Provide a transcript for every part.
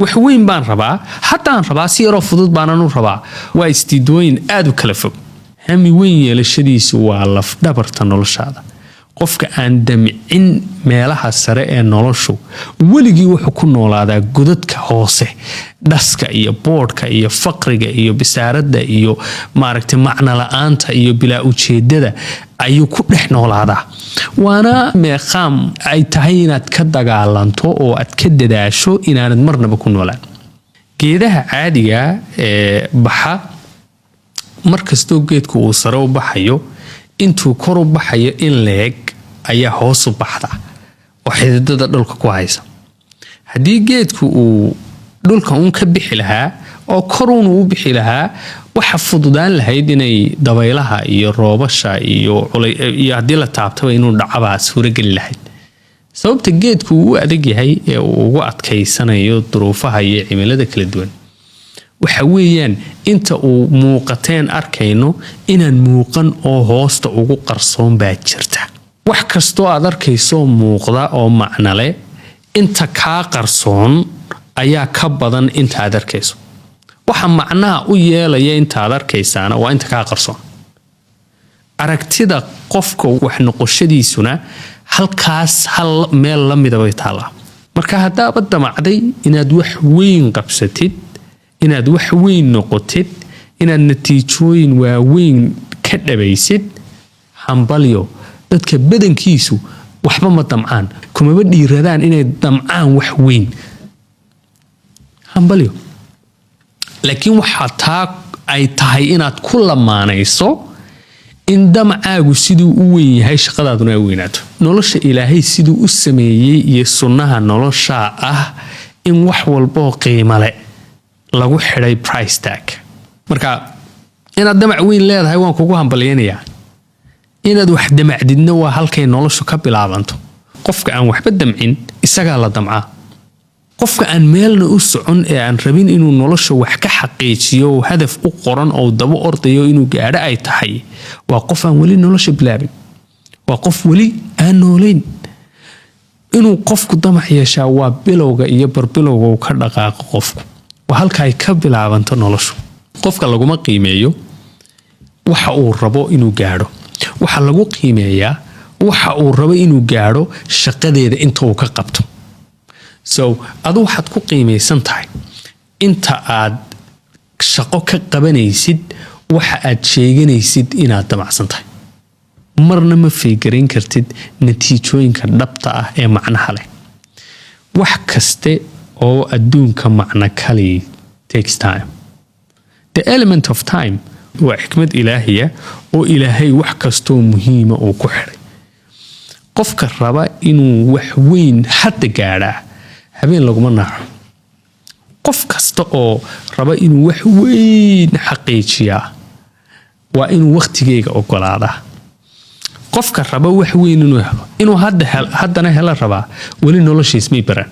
Wax weyn baan rabaa, haddaan rabaa, si yaroo fudud baanan u rabaa. Waa isdiidooyin aad u kala fog. Hami weyn yeelashadiisu waa lafdhabarta noloshaada. Qofka aan damcin meelaha sare ee noloshu weligii wuxuu ku noolaadaa godadka hoose, dhaska iyo boodhka iyo faqriga iyo bisaaradda iyo maaragtay macno la-aanta iyo bilaa ujeedada ayuu ku dhex noolaadaa. Waana meeqaam ay tahay inaad ka dagaalanto oo aad ka dadaasho inaanad marnaba ku noolaan. Geedaha caadiga ee baxa, markastoo geedku uu sare u baxayo, intuu kor u baxayo in leeg ayaa hoos u baxda oo xididada dhulka ku haysa. Haddii geedku uu dhulka uun ka bixi lahaa oo koruun uu bixi lahaa, waxa fududaan lahayd inay dabaylaha iyo roobasha iyo haddii la taabtaba inuu dhacabaa suurageli lahayd. Sababta geedku uu u adag yahay ee uu ugu adkaysanayo duruufaha iyo cimilada kala duwan waxa weeyaan inta uu muuqateen arkayno inaan muuqan oo hoosta ugu qarsoon baa jirta. Wax kastoo aad arkayso muuqda oo macnale, inta kaa qarsoon ayaa ka badan inta aad arkayso. Waxa macnaha u yeelaya inta aad arkaysaana waa inta kaa qarsoon. Aragtida qofka wax noqoshadiisuna halkaas hal meel la mida bay taallaa. Marka haddaaba damacday inaad wax weyn qabsatid, inaad wax weyn noqotid, inaad natiijooyin waaweyn ka dhabaysid, hambalyo. Dadka badankiisu waxba ma damcaan, kumaba dhiiradaan inay damcaan wax weyn. Hambalyo. Laakiin waxaa taa ay tahay inaad ku lamaanayso in damcaagu siduu u weyn yahay shaqadaaduna ay weynaato. Nolosha Ilaahay siduu u sameeyey iyo sunnaha noloshaa ah in wax walboo qiimale lagu xidhay price tag. Marka inaad damac weyn leedahay waan kugu hambalyaynayaa. Inaad wax damacdidna waa halkay noloshu ka bilaabanto. Qofka aan waxba damcin isagaa la damcaa. Qofka aan meelna u socon ee aan rabin inuu nolosha wax ka xaqiijiyo oo hadaf u qoran oo daba ordayo inuu gaadho ay tahay, waa qof aan weli nolosha bilaabin, waa qof weli aan noolayn. Inuu qofku damac yeeshaa waa bilowga iyo barbilowga uu ka dhaqaaqo qofku, waa halka ay ka bilaabanto noloshu. Qofka laguma qiimeeyo waxa uu rabo inuu gaadho, waxaa lagu qiimeeyaa waxa uu rabo inuu gaadho shaqadeeda inta uu ka qabto. So adu waxaad ku qiimaysan tahay inta aad shaqo ka qabanaysid waxa aad sheeganaysid inaad damacsan tahay. Marna ma feygarayn kartid natiijooyinka dhabta ah ee macnaha leh. Wax kaste oo adduunka macno kali takes time. The element of time waa xikmad ilaahiya oo Ilaahay wax kastoo muhiima uu ku xidhay. Qofka raba inuu wax weyn hadda gaadhaa, habeen laguma naaxo. Qof kasta oo raba inuu wax weyn xaqiijiyaa waa inuu wakhtigeega ogolaadaa. Qofka raba wax weyn inuu helo, inuu haddana helo rabaa, weli nolosha ismay baran,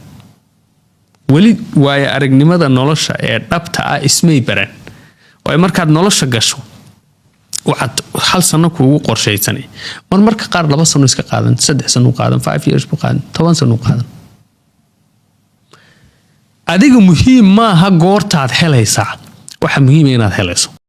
weli waayo aragnimada nolosha ee dhabta ah ismay baran. Waayo, markaad nolosha gasho waxaad hal sano kuugu qorshaysanay mar marka qaar 2 sano iska qaadan, 3 sano qaadan, 5 years buu qaadan, 10 sano qaadan. Adiga muhiim maaha goortaad helaysaa, waxa muhiima inaad helayso.